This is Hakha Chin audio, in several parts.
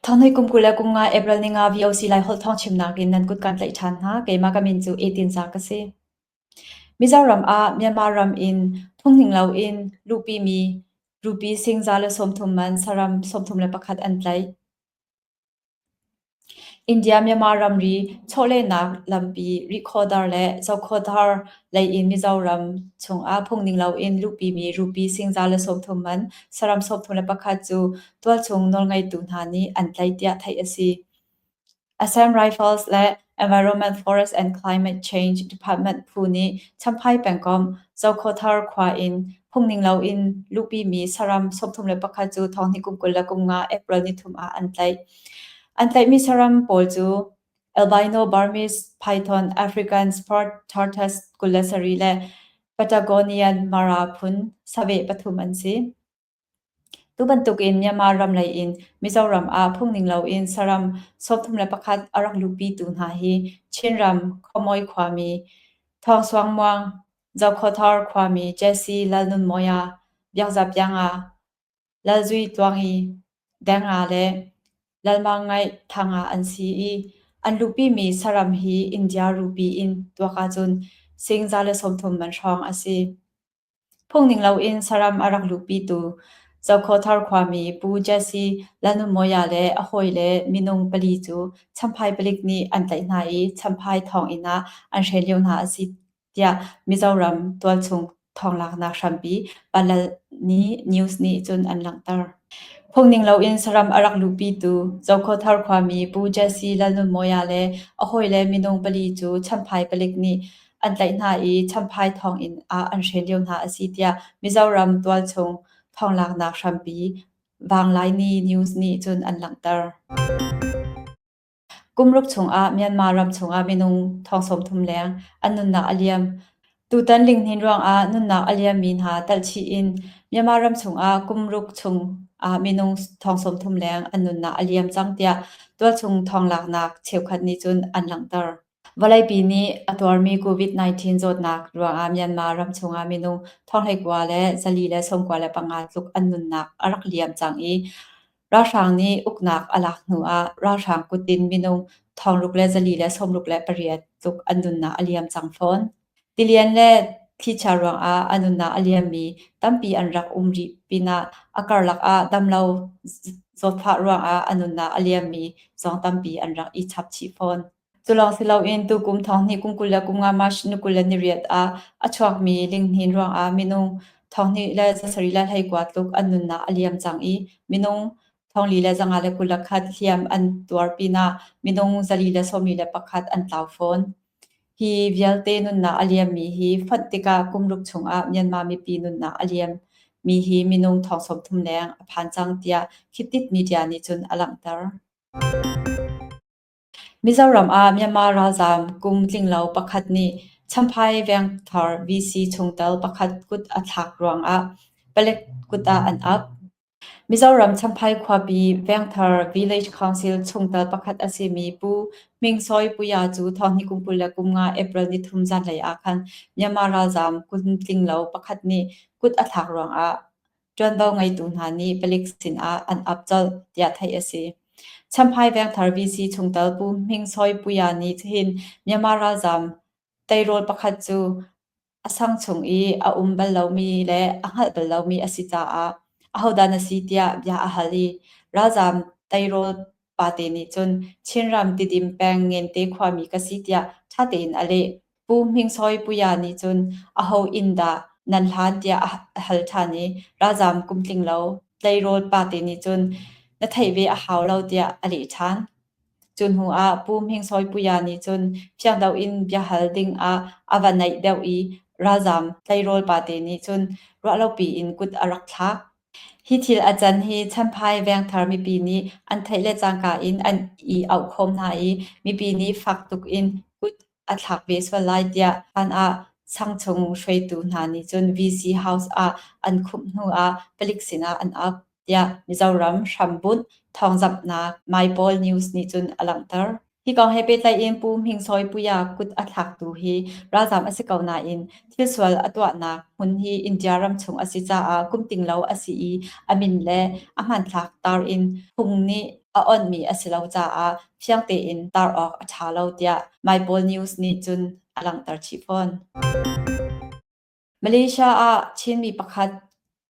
Thonghni kum 20 le kum nga April ni nga VOC Laiholh thawng chimnak in nan kut kan tlaih ṭhan hna. Keimah ka min cu Etin Za ka si. Mizoram ah Myanmar ram in phungning loin luhpimi rupee sing 130 man saram 31 an tlaih. India-Myanmar ramri chawlehnak lampi Rihkhawdar le Zokhawthar lei in Mizoram chungah phungning loin luhpimi rupee sing 130 man saram 31 cu tualchung nawlngeitu hna nih an tlaih tiah theih a si. Assam Rifles le Environment, Forest and Climate Change Department phu nih Champhai pengkomh Zokhawthar khua in phungning loin luhpimi saram 31 cu thonghnih kum 25 April nithum ah an tlaih. An tlaihmi saram pawl cu albino Burmese python, African spurred tortoise 27 le Patagonian mara phun saveh pathum an si. Tu bantukin Myanmar ram lei in Mizoram ah phungning loin saram 31 a rak luhpitu hna hi Chinram Khuamawi khuami Thawng Suang Muang, Zokhawthar khuami Jesse Lalnunmawia, Biakzapianga, Lalzui Tluangi, Denga le Lalmangaih Thanga an si i an luhpimi saram hi India rupi in tuak ahcun sing 130 man hrawng a si. Phungning loin saram a rak luhpitu Zokhawthar khuami Pu Jesse Lalnunmawia le a hawile minung pali cu Champhai palik nih an tlaih hna i Champhai thawnginn ah an hren lio hna a si tiah Mizoram tualchung thawnglaknak hrampi Palalni News nih cun an langhter. Phungning loin saram a rak luhpitu Zokhawthar khuami Pu Jesse Lalnunmawia le a hawile minung pali cu Champhai palik nih an tlaih hna i Champhai thawnginn ah an hren lio hna a si tiah Mizoram tualchung thawnglaknak hrampi Vanglaini News nih cun an langhter. Kum ruk chungah Myanmar ram chungah minung thong 30 leng an nunnak a liam. Tutan lihnin ruangah nunnak a liammi hna telhchih in Myanmar ram chungah kum ruk chung ah minung thong 30 leng an nunnak a liam cang tiah tualchung thawnglaknak cheukhat nih cun an langhter. Vawleipi nih a tuarmi COVID-19 zawtnak ruangah Myanmar ram chungah minung thonghleikua le 495 tluk an nunnak a rak liam cang i ralhrang nih uknak a lak hnu ah ralhrang kut in minung thongruk le 468 tluk an nunnak a liam cang fawn. Tilian le thlichia ruangah a nunnak a liammi tampi an rak um rih pinah a karlak ah damlo zawtfah ruangah a nunnak a liammi zong tampi an rak i chap chih fawn. Cu lawng si loin tukum thonghnih kum 25 March ni 28 ah a chuakmi lihnin ruangah minung thonghnih le 719 tluk an nunnak a liam cang i minung thongli le 521 hliam an tuar pinah minung 441 an tlau fawn. Hi vialte nunnak a liammi hi fonh tikah kum ruk chungah Myanmar mipi nunnak a liammi hi minung thong 30 leng a phan cang tiah Khit Media nih cun a langhter. Mizoram ah Myanmar ralzaam kum tlinglo pakhat nih Champhai Vengthar VC chungtel pakhat kut a thlak ruangah palek kut ah an ap. Mizoram Champhai khuapi Vengthar Village Council chungtel pakhat a simi Pu Hming Sawi Puia cu thawhni kum 25 April nithum zanlei ah khan Myanmar ralzaam kum tlinglo pakhat nih kut a thlak ruangah ṭuanvo ngeitu hna nih palik sinah an ap colh tiah theih a si. Champhai Vengthar VC chungtel Pu Hming Sawi Puia nih hin Myanmar ralzaam teirawl pakhat cu a sang chung i a um bal lomi le a hngalh bal lomi a si caah ahodah na si tiah bia a hal i ralzaam teirawl pate nih cun Chinram Tidim peng Ngente khuami ka si tiah ṭha tein a leh. Pu Hming Sawi Puia nih cun aho inn dah nan hlan tiah a hal ṭhan i ralzaam kum tling lo tleirawl pate nih cun na theih ve a hau lo tiah a leh ṭhan. Cu hnu ah Pu Hming Sawi Puia nih cun fiangdeuh in biahal ding ah a va naih deuh i ralzaam tleirawl pate nih cun ruahlopi in kut a rak thlak. Hi thil a can hi Champhai Vengthar mipi nih an theih le cangka in an i auhkhawm hna i mipi nih fak tuk in kut a thlak ve sual lai tiah hlan ah changchung hruaitu hna nih cun VC House ah an khumh hnu ah palik sinah an ap tiah Mizoram hrambunh thawngzamhnak Maipawl News nih cun a langhter. Hi kong he pehtlai in Pu Hming Sawi Puia kut a thlaktu hi ralzaam a si ko nain thilsual a tuahnak hmun hi India ram chung a si caah kum tinglo a si i a min le a hmanthlak tar in phung nih a onhmi a si lo caah fiang tein tar awk a ṭha lo tiah Maipawl News nih cun a langhter chih fawn. Malaysia ah Chinmi pakhat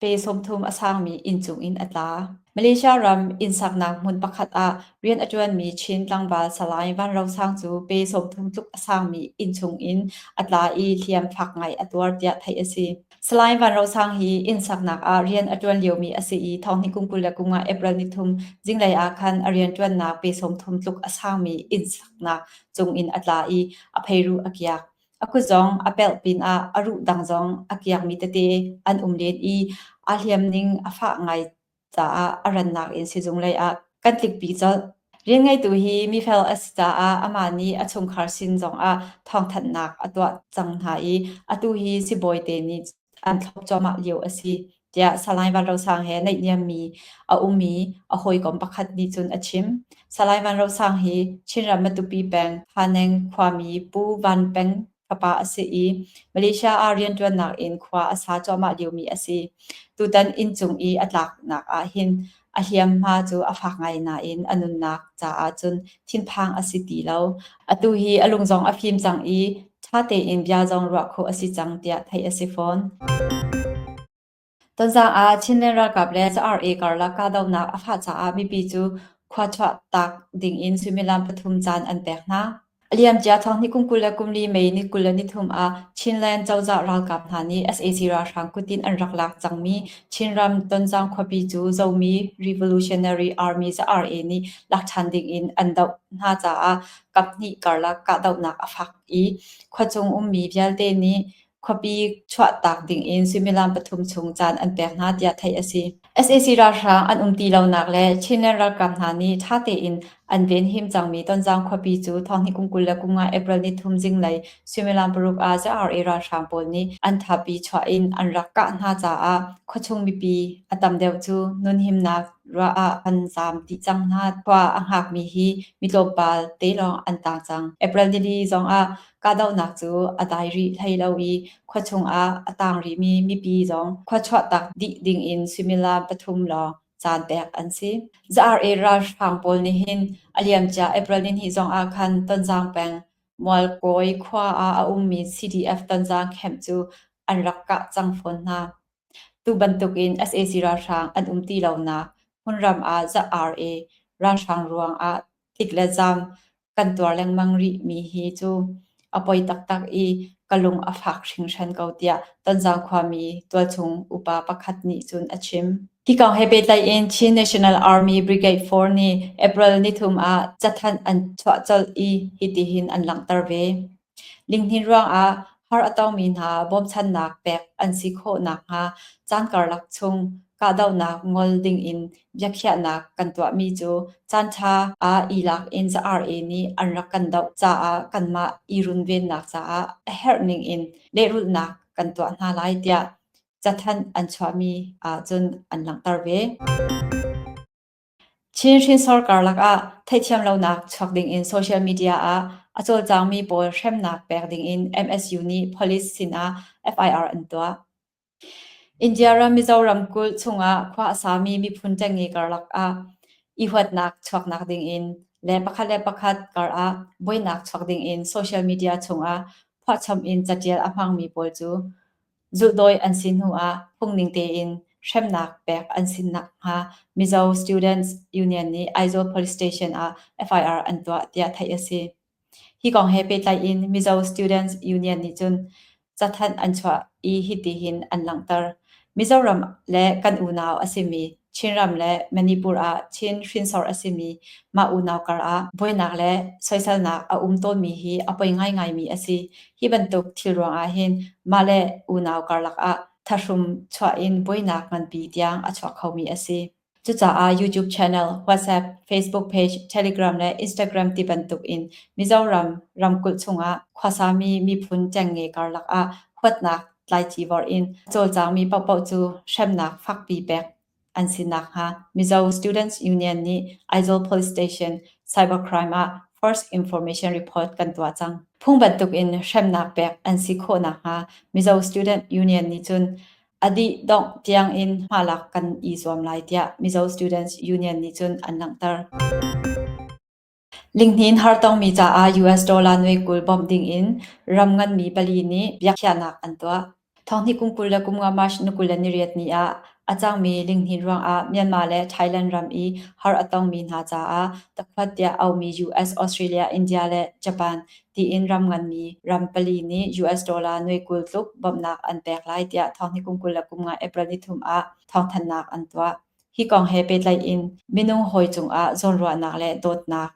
pe 30 a sangmi inncung in a tla. Malaysia ram innsaknak hmun pakhat ah rian a ṭuanmi Chin tlangval Salai Van Ro Sang cu pe 30 tluk a sangmi innchung in a tla i hliam fak ngai a tuar tiah theih a si. Salai Van Ro Sang hi innsaknak ah rian a ṭuan liomi a si i thonghnih kum 25 April nithum zinglei ah khan a rianṭuannak pe 30 tluk a sangmi innsaknak cung in a tla i a pheiruh a kiak. A kut zong a pelh pinah a ruh dang zong a kiakmi tete an um len i aa hliam ning a fah ngai caah a rannak in sizung lei ah kan tlikpi colh. Rianngeitu hi mifel a si caah amah nih a chungkhar sin zongah thawngthanhnak a tuah cang hna i atu hi sibawi te nih an thlop cuahmah lio a si, tiah Salai Van Ro Sang he naihniammi a ummi a hawikom pakhat nih cun a chim. Salai Van Ro Sang hi Chinram Matupi peng Haneng khuami Pu Van Peng fapa a si i Malaysia ah rianṭuannak in khua a sa cuahmah liomi a si. Tutan inncung i a tlaknak ahhin a hliamhma cu a fak ngai nain a nunnak caah cun thinphang a si ti lo. Atu hi a lung zong a fim cang i ṭha tein bia zong ruah khawh a si cang tiah theih a si fawn. Tonzang ah Chinland ralkap le RA karlak kahdohnak a fah caah mipi cu khua chuahtak dingin suimilam pathum caan an pek hna. A liamcia thonghnih kum 24 May ni 23 ah Chinland cozah ralkap hna nih sac ralhrang kutin an rak lak cangmi Chinram Tonzang khuapi cu Zomi Revolutionary Army RA nih lak ṭhan dingin an doh hna caah kaphnih karlak kahdohnak a fak i khuachung ummi vialte nih khuapi chuahtak dingin suimilam pathum chung caan an pek hna tiah theih a si. Sac ralhrang an um ti lonak le Chinland ralkap hna nih ṭha tein an venhim cangmi Tonzang khuapi cu thonghnih kum 25 April nithum zinglei suimilam paruk ah ZRA ralhrang pawl nih an thapi chuah in an rak kah hna caah khuachung mipi a tam deuh cu nunhimnak ruah ah an zaam dih cang hna. Khua a hngakmi hi mi tlawmpal te lawng an tang cang. April nili zongah Kahdohnak cu a dai rih hlei lo i khuachung ah a tang rihmi mipi zong khua chuahtak dih dingin suimilam pathum lawng caan pek an si. ZRA ralhrang pawl nih hin a liamcia April nihnih zong ah khan Tonzang peng Mualkawi khua ah a ummi CDF Tonzang camp cu an rak kah cang fawn hna. Tu bantukin sac ralhrang an um ti lonak hmunram ah ZRA ralhrang ruang ah tlik le zaam kan tuar lengmang rihmi hi cu a poi taktak i ka lung a fak hringhran ko tiah Tonzang khuami tualchung upa pakhat nih cun a chim. Hi kong he pehtlai in Chin National Army Brigade 4 nih April nithum ah cathanh an chuah colh i hitihin an langhter ve. Lihnin ruangah har a tongmi hna bawmchannak pek an si khawh nakhnga caan karlak chung kahdohnak ngol dingin biakhiahnak kan tuahmi cu caanṭha ah i lak in RA nih an rak kan doh caah kanmah i runvennak caah a herh ningin lehrulhnak kan tuah hna lai tiah cathanh an chuahmi ah cun an langhter ve. Chin hrinsor karlak ah theihthiam lonak chuak dingin social media ah a cawlcangmi pawl hremnak pek dingin MSU nih police sinah FIR an tuah. India ram Mizoram kulh chungah khua a sami miphun ṭengnge karlak ah i huatnak chuaknak dingin le pakhat le pakhat karah buainak chuak dingin social media chungah phuahchom in caṭial a hmangmi pawl cu Zulhdawi an si hnu ah phungning tein hremnak pek an si nakhnga Mizo Students Union nih Aizawl Police Station ah FIR an tuah tiah theih a si. Hi kong he pehtlai in Mizo Students Union nih cun cathanh an chuah i hitihin an langhter. Mizoram le kan unau a simi Chinram le Manipur ah Chin hrinsor a simi mah unau kar ah buainak le soiselnak a um tawnmi hi a poi ngaingaimi a si. Hi bantuk thil ruangah hin mah le unau karlak ah thahrum chuah in buainak nganpi tiang a chuak khomi a si. Cucaah YouTube channel, WhatsApp, Facebook page, Telegram le Instagram ti bantuk in Mizoram ramkulh chungah khuasami miphun ṭengnge karlak ah huatnak tlaici vorh in a cawlcangmi paohpaoh cu hremnak fakpi pek an si nakhnga Mizo Students Union nih Aizawl Police Station cybercrime ah First Information Report kan tuah cang. Phung bantuk in hremnak pek an si khawh nakhnga Mizo Student Union nih cun a dih dongh tiang in hmalak kan i zuam lai tiah Mizo Students Union nih cun an langhter. Lihnin hartongmi caah US dollar nuai 20 bawmh dingin ram nganmi pali nih biakhiahnak an tuah. Thonghnih kum 23 March ni 28 ni ah a cangmi lihnin ruangah Myanmar le Thailand ram i har a tongmi hna caah takhuat tiah auhmi US, Australia, India le Japan tiin ram nganmi ram pali nih US dollar nuai 20 tluk bawmhnak an pek lai tiah thonghnih kum 23 April nithum ah thawngthanhnak an tuah. Hi kong he pehtlaih in minung hawi cungah zawnruahnak le dawtnak,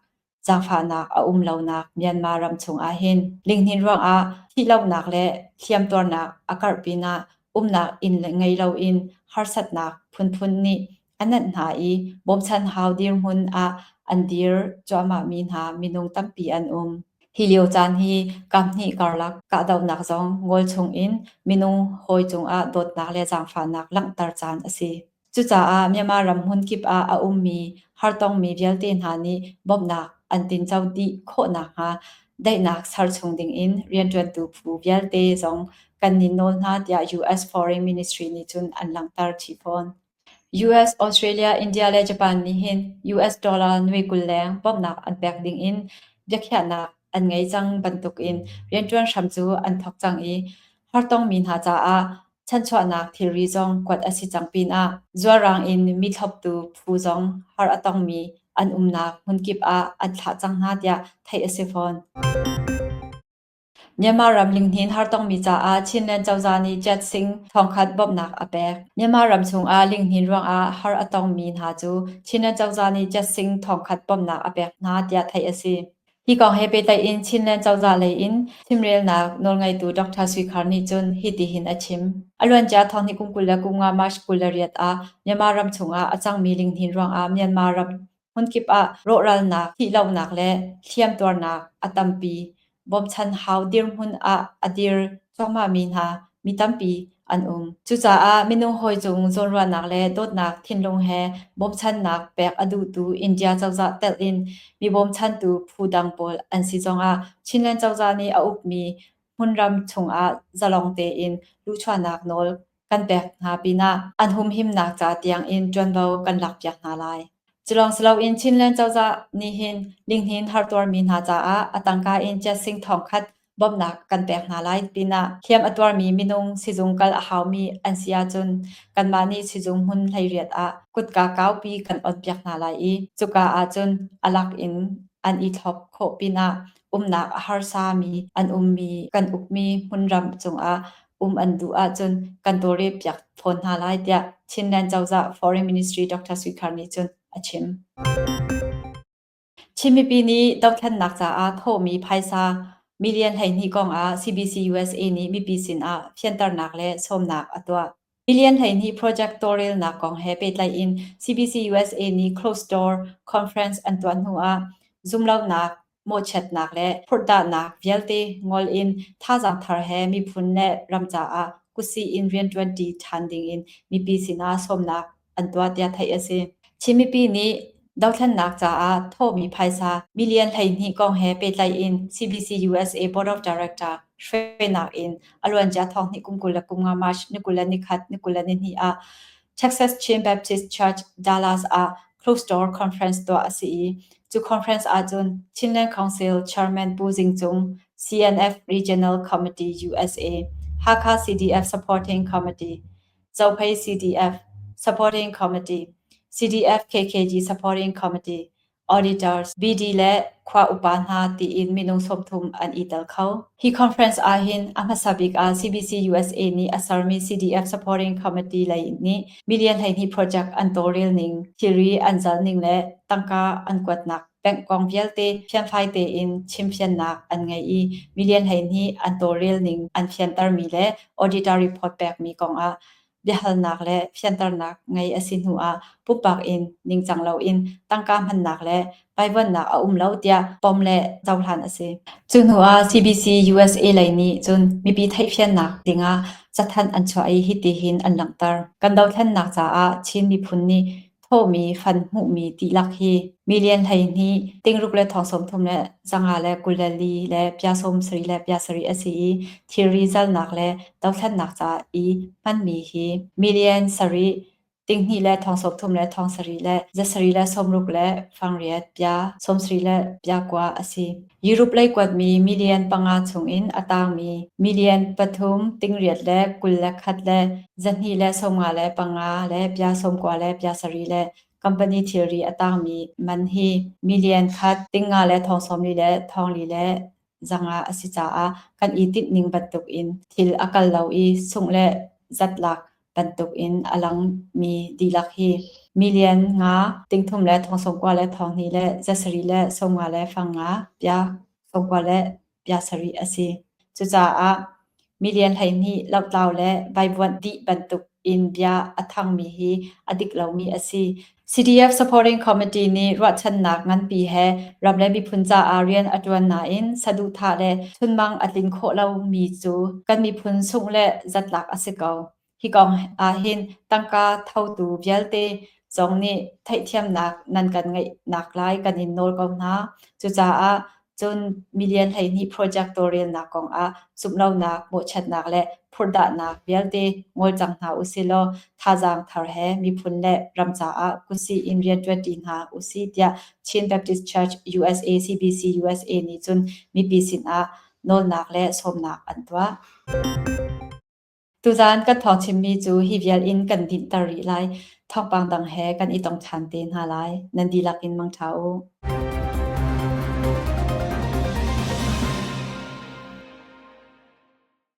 zaangfahnak a um lonak Myanmar ram chungah hin lihnin ruangah thihlohnak le hliamtuarnak a karh pinah umnak inn ngei loin harsatnak phunphun nih a nenh hna i bawmchan hau dirhmun ah an dir cuahmahmi hna minung tampi an um. Hi lio caan hi kaphnih karlak kahdohnak zong ngol chungin minung hawi cungah dawtnak le zaangfahnak langhter caan a si. Cucaah Myanmar ram hmunkip ah a ummi hartongmi vialte hna nih bawmhnak an tinco dih khawh nakhnga daihnak ser chung dingin rianṭuantu phu vialte zong kan in nawl hna tiah US Foreign Ministry nih cun an langhter chih fawn. US, Australia, India le Japan nih hin US dollar nuai 20 leng bawmhnak an pek dingin biakhiahnak an ngei cang bantukin rianṭuan hram cu an thawk cang i hartongmi hna caah Chanchuahnak thilri zong kuat a si cang pinah zualrang in mi thloptu phu zong har a tongmi an umnak hmunkip ah an thlah cang hna tiah theih a si fawn. Myanmar ram lihnin hartongmi caah Chinland cozah nih jet sing thongkhat bawmhnak a pek. Myanmar ram chungah lihnin ruangah har a tongmi hna cu Chinland cozah nih jet sing thongkhat bawmhnak a pek hna tiah theih a si. Hi kong he pehtlaih in Chinland cozah lei in chimrelnak nawlngeitu Dr. Sui Khar nih cun hitihin a chim. A luancia thonghnih kum 25 March 28 ah Myanmar ram chungah a cangmi lihnin ruangah Myanmar ram hmunkip ah rawhralnak, thihlohnak le hliamtuarnak a tampi. Bawmchan hau dirhmun ah a dir cuahmahmi hna mi tampi an um. Cucaah minung hawi cung zawnruahnak le dawtnak thinlung he bawmchannak pek a duhtu India cozah telh in mi bawmchantu phu dang pawl an si zongah Chinland cozah nih a ukmi hmunram chungah zalong tein luhchuahnak nawl kan pek hna pinah an humhimnak ca tiang in ṭuanvo kan lakpiak hna lai. Culawng siloin Chinland cozah nih hin lihnin hartuarmi hna caah a tangka in jet sing thongkhat bawmhnak kan pek hna lai pinah hliam a tuarmi minung sizung kal a haumi an si ahcun kanmah nih sizung hmun 18 ah kutka kaupi kan onpiak hna lai i cuka ahcun a lak in an i thlop khawh pinah umnak a harsami an ummi kan ukmi hmunram cungah um an duh ahcun kan tawlrelpiak fawn hna lai tiah Chinland cozah Foreign Ministry Dr. Sui Khar nih cun a chim. Chin mipi nih dothlennak caah thawhmi phaisa million 12 kong ah CBC USA nih mipi sin ah fianternak le sawmnak a tuah. Million 12 project tawlrelnak kong he pehtlaih in CBC USA nih closed door conference an tuah hnu ah zumlonak mawhchiatnak le phurhdahnak vialte ngol in thazaang thar he miphun le ram caah kutsih in rianṭuanṭi ṭhan dingin mipi sinah sawmnak an tuah tiah theih a si. Chin mipi nih dothlennak caah thawhmi phaisa million 12 kong he pehtlaih in CBC USA Board of Director hruainak in a luancia thonghnih kum 25 March ni 21 ni 22 ah Texas Chin Baptist Church Dallas ah closed door conference tuah a si i cu conference ahcun Chinland Council Chairman Pu Zing Cung, CNF Regional Committee USA, Hakha CDF Supporting Committee, Zophei CDF Supporting Committee, CDF KKG Supporting Committee, Auditors, BD le khua upa hna tiin minung 30 an i tel kho. Hi conference ahhin a hmasa bik ah CBC USA nih a sermi CDF Supporting Committee lei nih million 12 project an tawlrel ning, thilri an zalh ning le tangka an kuatnak bank kong vialte fianfai tein chimfiannak an ngei i million 12 an tawlrel ning an fiantermi le auditor report pekmi kongah biahalnak le fianternak ngei a si hnu ah pumpak in ningcang loin tangka hmannak le vaivuanhnak a um lo tiah pom le cohlan a si. Cu hnu ah CBC USA lei nih cun mipi theihfiannak dingah cathanh an chuah i hitihin an langhter. Kan dothlennak caah Chin miphun nih thawhmi fund hmuhmi dihlak hi million 12 tingruk le thong 30 le 5 le 24 le pia 70 le pia 7 a si i thilri zalnak le dothlennak ca i hmanmi hi million 7 tinghnih le thong 30 le thong 7 le 7 le 60 le fangriat pia 70 le pia kua a si. Europe lei kuatmi million 5 chungin a tangmi million 3 tingriat le 21 le 2 le 50 le 5 le pia 90 le pia 7 le company thilri a tangmi man hi million khat tinga le thong 40 le thong li le zanga a si caah kan i tinh ning bantuk in thil a kal lo i sungh le zatlak bantuk in a langmi dihlak hi million nga tingthum le thong 90 le thong hnih le 7 le 50 le fang nga pia 90 le pia 7 a si. Cucaah million 12 lohtlau le vaivuanh dih bantuk in bia a thangmi hi a dik lomi a si. CDF Supporting Committee nih ruahchannak nganpi he ram le miphun caah rian a ṭuan nain saduhthah le chunmang a tlin khawh lomi cu kan miphun sungh le zatlak a si ko. Hi kong ahhin tangka thotu vialte zong nih theihthiamnak nan kan ngeihnak lai kan in nawl ko hna. Cucaah cun million 12 project tawlrelnak kong ah zumhlonak, mawhchiatnak le phurdahnak vialte ngol cang hna usilaw thazaang thar he miphun le ram caah kutsih in rianṭuanṭi hna usih tiah Chin Baptist Church USA CBC USA nih cun mipi sinah nawlnak le sawmnak an tuah. Tuzaan kan thawng chimmi cu hi vial in kan dinhter rih lai. Thawngpang dang he kan i tong ṭhan te hna lai. Nan dihlak in mangṭha u.